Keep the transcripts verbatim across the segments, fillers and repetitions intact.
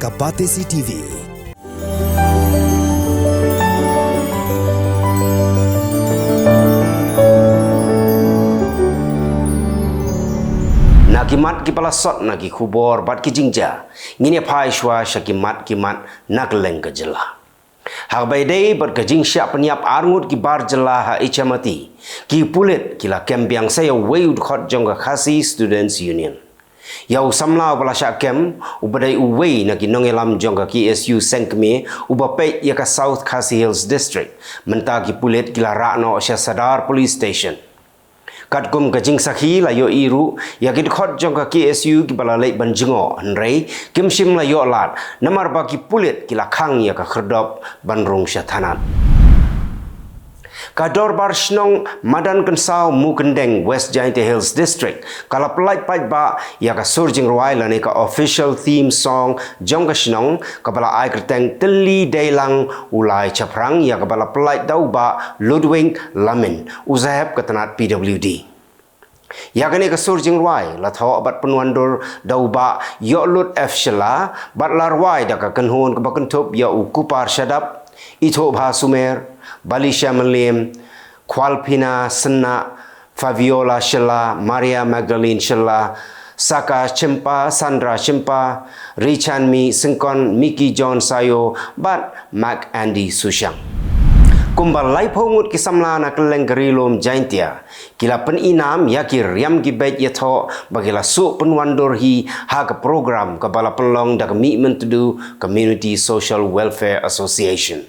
A Batesi T V. Na ki mat ki ba la sot na ki khubor bad ki jingjia, ngin ïa phai shuwa sha ki mat ki mat na kylleng ka jylla. Ha kaba ïadei bad ka jingshah pynïap arngut ki bar jylla ha Ichamati, ki pulit ki la kem biang sa ïa uwei u dkhot jong ka Khasi Students Union. Ïa u samla uba la shah kem, uba dei uwei na ki nongïalam jong ka K S U seng kmie, uba peit ïa ka South Khasi Hills District, mynta ki pulit ki la rah noh sha Sadar Police Station. Katkum ka jingsakhi, la ïohi ruh ïa ki dkhot jong ka K S U ki ba la leit ban jngoh, hynrei kim shym la ïoh lad namar ba ki pulit ki la khang ïa ka khyrdop ban rung sha thanat. Ka Dorbar Shnong Madan Kynsaw Mukyndeng, West Jaintia Hills District, ka la pyllait paidbah ïa ka sur jingrwai lane ka official theme song jong ka shnong, kaba la ai kyrteng Tylli Dei Lang U Lai Chaphrang, ïa kaba la pyllait da u Bah Ludwig Lamin, u sahep ka tnat P W D. Ïa kane ka sur jingrwai la thoh bad pynwandur da u Bah Ïohlut F Shylla, bad la rwai da ka kynhun kaba kynthup ïa u Kupar Shadap, Ithuhbha Sumer, Balisha Mylliem, Khwalphina Synnah, Fabiola Shylla, Maria Magdalene Shylla, Saka Chympa, Sandra Chympa, Richanmi Syngkon, Mickey John Sayo, bad Mark Andy Sushang. Kumba laiphew ngut ki samla na kylleng ka Ri Lum Jaintia, ki la pyn-i nam ïa ki riam ki beit ïathoh ba ki la suk pynwandur hi ha ka program kaba la pynlong da ka Mihmyntdu Community Social Welfare Association.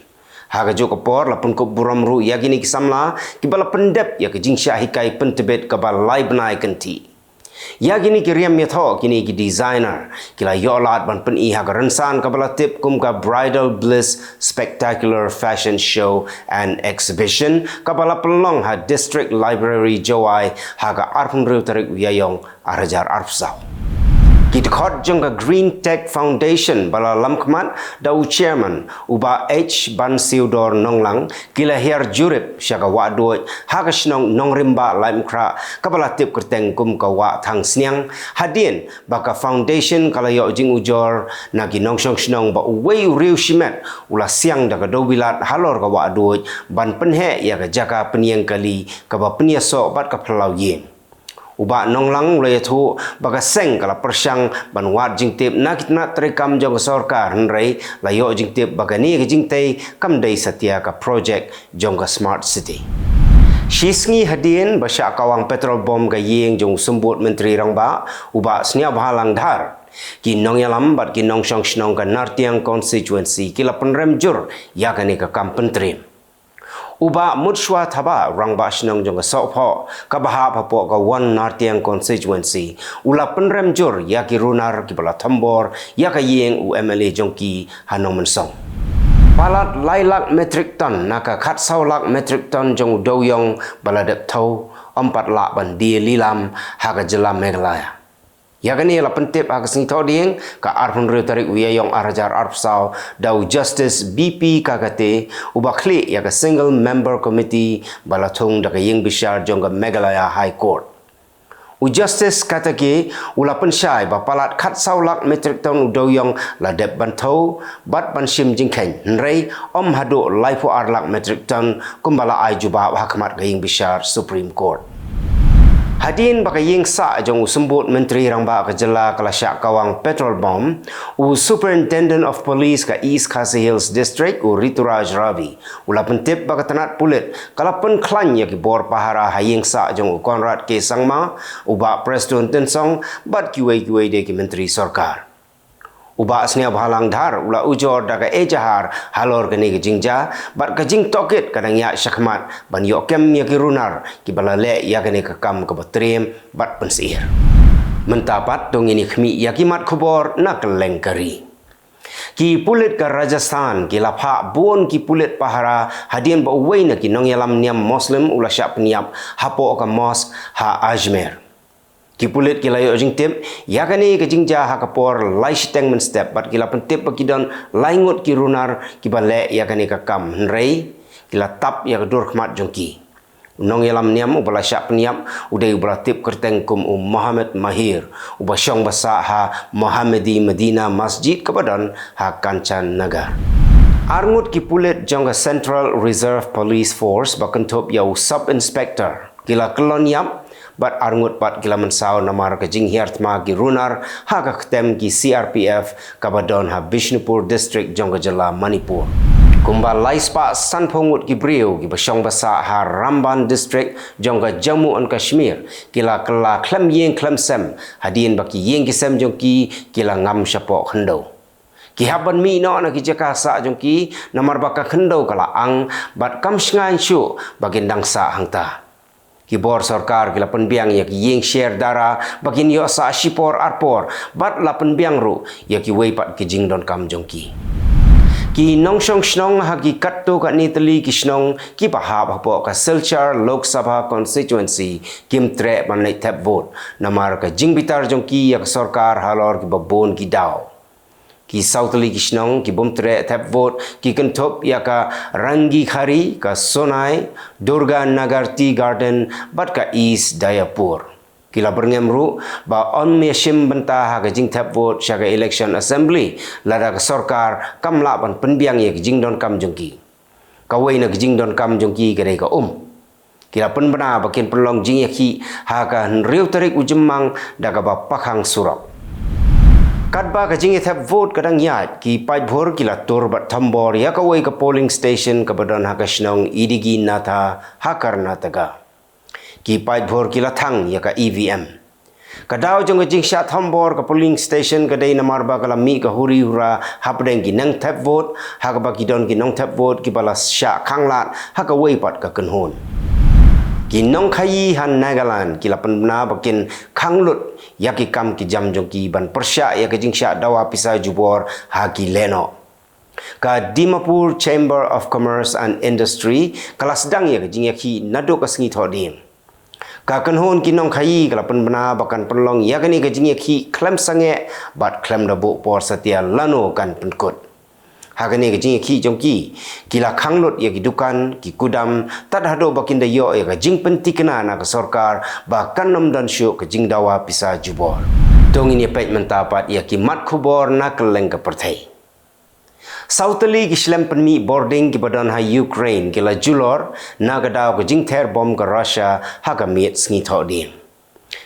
Ha kajuh ka por, la pynkup burom ruh ïa kine ki samla, kiba la pyndep ïa ka jingshah hikai pyntbit kaba lai bnai kynthih. Ïa kine ki riam ïathoh, kine ki designer ki la ïoh lad ban pyn-i ha ka rynsan kaba la tip kum ka Bridal Bliss Spectacular Fashion Show and Exhibition, kaba la pynlong ha District Library Jowai ha ka arphew hynriew tarik u Ïaïong ar hajar arphew saw. Ki dkhot jong ka Green Tech Foundation, ba la lamkhmat da u chairman, u Bah H Bansiewdor Nonglang, ki la hiar jurip sha ka wah duid ha ka shnong Nongrimbah Laitumkhrah, kaba la tip kyrteng kum ka Wah Thangsniang, hadien ba ka foundation ka la ïoh jingujor na ki nongshong shnong ba uwei u riew shimet u la siang da ka dewbilat halor ka wah duid ban pynheh ïa ka jaka pynïeng kali kaba pynïasoh bad ka phyllaw ïing. U Bah Nonglang u la ïathuh ba ka seng ka la pyrshang ban wad jingtip na ki tnat treikam jong ka sorkar, hynrei la ïoh jingtip ba kane ka jingtei kam dei satia ka projek jong ka Smart City. Shi sngi hadien ba shah kawang petrol bomb ka ïing jong u Symbud Myntri Rangbah, u Bah Sniawbhalang Dhar, ki nongïalam bad ki nongshong shnong ka Nartiang constituency ki la pynrem jur ïa kane ka kam pyntriem. U Bah Mutshwa Thabah, Rangbah Shnong jong ka Sohphoh, kaba hap hapoh ka One Nartiang constituency, u la pynrem jur ïa ki runar kiba la thombor ïa ka ïing u M L A jong ki ha Nongmynsong. Palat lai lak metric ton na ka khatsaw lak metric ton jong u dewiong ba la dep thew, ym pat lah ban die lilam ha ka jylla Meghalaya. Ïa kane la pyntip ha ka sngi Thohdieng, ka arphew hynriew tarik u Ïaïong ar hajar arphew saw, da u Justice B P Kakate, uba khlieh ïa ka Single Member Committee ba la thung da ka ïing bishar jong ka Meghalaya High Court. U Justice Katake u la pynshai ba palat khatsaw lak metric ton u dewiong la dep ban thew bad ban shim jingkheiñ, hynrei ym haduh laiphew ar lak metric ton, kumba la ai jubab ha khmat ka ïing bishar Supreme Court. Hadien ba ka ïing sah jong u Symbud Myntri Rangbah ka jylla ka la shah kawang petrol bomb, u Superintendent of Police ka East Khasi Hills District, u Rituraj Ravi, u la pyntip ba ka tnat pulit ka la pynkhlaiñ ïa ki bor pahara ha ïing sah jong u Conrad K Sangma, u Bah Prestone Tynsong, bad kiwei kiwei de ki myntri sorkar. U Bah Sniawbhalang Dhar u la ujor da ka ejahar halor kane ka jingjia, bad ka jingtohkit ka dang ïaid shakhmat ban ïoh kem ïa ki runar kiba la leh ïa kane ka kam kaba triem bad pynsyier. Mynta pat to ngin ïa khmih ïa ki mat khubor na kylleng ka ri. Ki pulit ka Rajasthan ki la phah bun ki pulit pahara hadien ba uwei na ki nongïalam niam Muslim u la shah pynïap hapoh ka mosque ha Ajmer. Ki pulit ki la ïoh jingtip ïa kane ka jingjia ha ka por lai shiteng mynstep, bad ki la pyntip ba ki don lai ngut ki runar kiba leh ïa kane ka kam, hynrei ki la tap ïa ka dur khmat jong ki. U nongïalam niam uba la shah pynïap u dei uba la tip kyrteng kum u Mohammed Mahir, uba shong ba sah ha Mohammedi Medina Masjid kaba don ha Kanchan Nagar. Arngut ki pulit jong ka Central Reserve Police Force ba kynthup ïa u Sub Inspector ki la kyllon ïap, bad arngut pat ki la mynsaw namar ka jinghiar thma ki runar ha ka ktem ki C R P F kaba don ha Bishnupur District jong ka jylla Manipur. Kumba lai spah sanphew ngut ki briew kiba shong ba sah ha Rangband District jong ka Jammu and Kashmir ki la kylla khlem ïing khlem sem, hadien ba ki ïing ki sem jong ki ki la ngam shapoh khyndew. Ki hap ban mih noh na ki jaka sah jong ki namar ba ka khyndew ka la ang, bad kam shngaiñ shuh ba kin dang sah hangta. Ki bor sorkar ki la pynbiang ïa ki ïing sher dara ba kin ïoh sah shipor arpor, bad la pynbiang ruh ïa kiwei pat ki jingdonkam jong ki. Ki nongshong shnong ha ki katto katne tylli ki shnong kiba hap hapoh ka Silchar Lok Sabha Constituency kim treh ban leit thep vote namar ka jingbitar jong ki ïa ka sorkar halor kiba bun ki daw. Ki saw tylli ki shnong ki bym treh thep vote ki kynthup ïa ka Rangikhari, ka Sonai, Durga Nagar Tea Garden bad ka East Dayapur. Ki la byrngem ruh ba ym ïashim bynta ha ka jingthep vote sha ka election assembly lada ka sorkar kam lah ban pynbiang ïa ka jingdonkam jong ki. Kawei na ka jingdonkam jong ki ka dei ka um. Ki la pynbna ba kin pynlong jingïakhih ha ka hynriew tarik u Jymmang da kaba pakhang surok. Katba ka jingïathep vote ka dang ïaid, ki paidbhur ki la tur bad thombor ïa kawei ka polling station kaba don ha ka shnong Idiginatha ha Karnataka. Ki paidbhur ki la thang ïa ka E V M. Ka daw jong ka jingshah thombor ka polling station ka dei namar ba ka la mih ka huri hura hapdeng ki nongthep vote, ha kaba ki don ki nongthep vote kiba la shah khanglad ha kawei pat ka kynhun. Ki nongkhaïi ha Nagaland ki la pynbna ba kin khang lut ïa ki kam ki jam jong ki ban pyrshah ïa ka jingshah dawa pisa jubor ha ki lehnoh. Ka Dimapur Chamber of Commerce and Industry ka la sdang ïa ka jingïakhih naduh ka sngi Thohdieng. Ka kynhun ki nongkhaïi ka la pynbna ba kan pynlong ïa kane ka jingïakhih khlem sangeh bad khlem da buh por satia lano kan pynkut. Ha kane ka jingïakhih jong ki, ki la khang lut ïa ki dukan, ki kudam, tad haduh ba kin da ïoh ïa ka jingpynthikna na ka sorkar ba kan ym don shuh ka jingdawa pisa jubor. To ngin ïa peit mynta pat ïa ki mat khubor na kylleng ka pyrthei. Saw tylli ki shlem pynmih bording kiba don ha Ukraine ki la julor na ka daw ka jingther bom ka Russia ha ka miet sngi Thohdieng.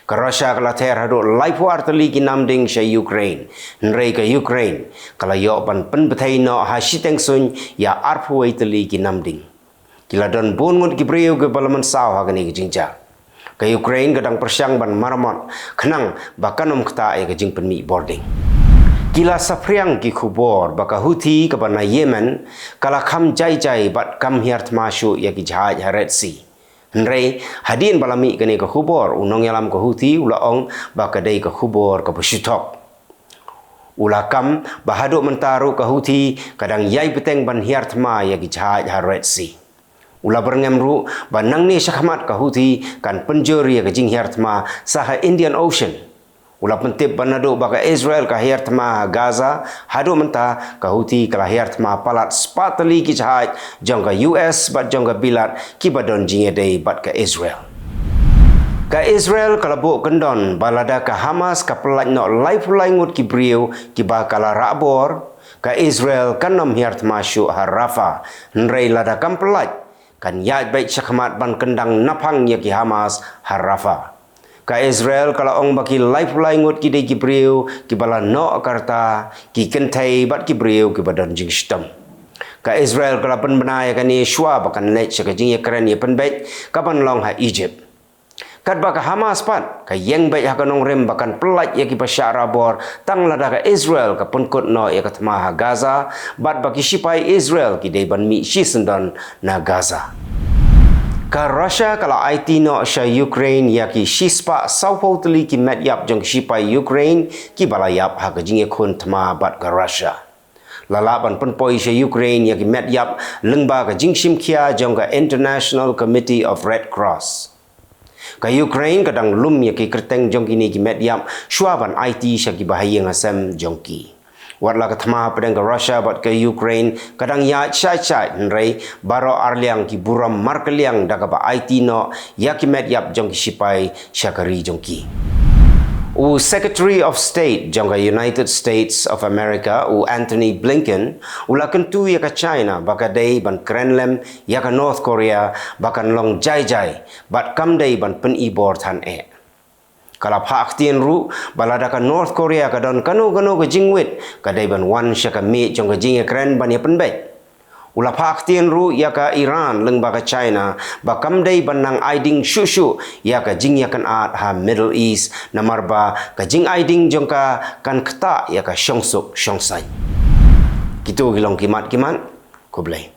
Ka Russia ka la ther haduh laiphew ar tylli ki namding sha Ukraine, hynrei ka Ukraine ka la ïoh ban pynbthei noh ha shiteng suiñ ïa arphew wei tylli ki namding. Ki la don bun ngut ki briew kiba la mynsaw ha kane ka jingjia. Ka Ukraine ka dang pyrshang ban maramot khnang ba kan ym ktah ïa ka jingpynmih bording. Ki la saphriang ki khubor ba ka Houthi kaba na Yemen ka la kham jai jai bad kam hiar thma shuh ïa ki jahaj ha Red Sea. Hynrei hadien ba la mih kane ka khubor, u nongïalam ka Houthi u la ong ba ka dei ka khubor kaba shu thok. U la kam ba haduh mynta ruh ka Houthi ka dang ïai bteng ban hiar thma ïa ki jahaj ha Red Sea. U la byrngem ruh ba nangne shakhmat ka Houthi kan pynjur ïa ka jinghiar thma sha ha Indian Ocean. U la pyntip ba naduh ba ka Israel ka hiar thma ha Gaza, haduh mynta ka Houthi ka la hiar thma palat spah tylli ki jahaj jong ka U S bad jong ka Bilat kiba don jingïadei bad ka Israel. Ka Israel ka la buh kyndon ba lada ka Hamas ka pyllait noh laiphew lai ngut ki briew kiba ka la rah bor, ka Israel kan ym hiar thma shuh ha Rafah, hynrei lada kam pyllait, kan ïaid beit shakhmat ban kyndang naphang ïa ki Hamas ha Rafah. Ka Israel ka la ong ba ki laiphew lai ngut ki dei ki briew kiba la noh ka rta, ki kynthei bad ki briew kiba don jingshitom. Ka Israel ka la pynbna ïa kane shuwa ba kan leit sha ka jingïakren ïapynbeit kaban long ha Egypt. Katba ka Hamas pat ka ïeng beit ha ka nongrim ba kan pyllait ïa kiba shah rah bor tang lada ka Israel ka pynkut noh ïa ka thma ha Gaza, bad ba ki shipai Israel ki dei ban mih shisyndon na Gaza. Ka Russia ka la aiti noh sha Ukraine ïa ki shispah sawphew tylli ki met ïap jong ki shipai Ukraine kiba la ïap ha ka jingïakhun thma bad ka Russia. La lah ban pynpoi sha Ukraine ïa ki met ïap lyngba ka jingshim khia jong ka International Committee of Red Cross. Ka Ukraine ka dang lum ïa ki kyrteng jong kine ki met ïap shuwa ban aiti sha ki bahaïing hasem jong ki. Wat la ka thma hapdeng ka Russia bad ka Ukraine ka dang ïaid shai shai, hynrei baroh arliang ki burom markylliang da kaba aiti noh ïa ki met ïap jong ki shipai sha ka ri jong ki. U Secretary of State jong ka United States of America, u Antony Blinken, u la kyntu ïa ka China ba ka dei ban kren lem ïa ka North Korea ba kan long jai jai bad kam dei ban pynibor than eh. Ka la phah ktien ruh ba lada ka North Korea ka don kano kano ka jingwit, ka dei ban wan sha ka miej jong ka jingïakren ban ïa pynbeit. U la phah ktien ruh ïa ka Iran lyngba ka China ba kam dei ban nang ai ding shuh shuh ïa ka jingïakynad ha Middle East, namar ba ka jingai ding jong ka kan ktah ïa ka shongsuk shongsaiñ. Kito ki long ki mat ki mat. Khublei.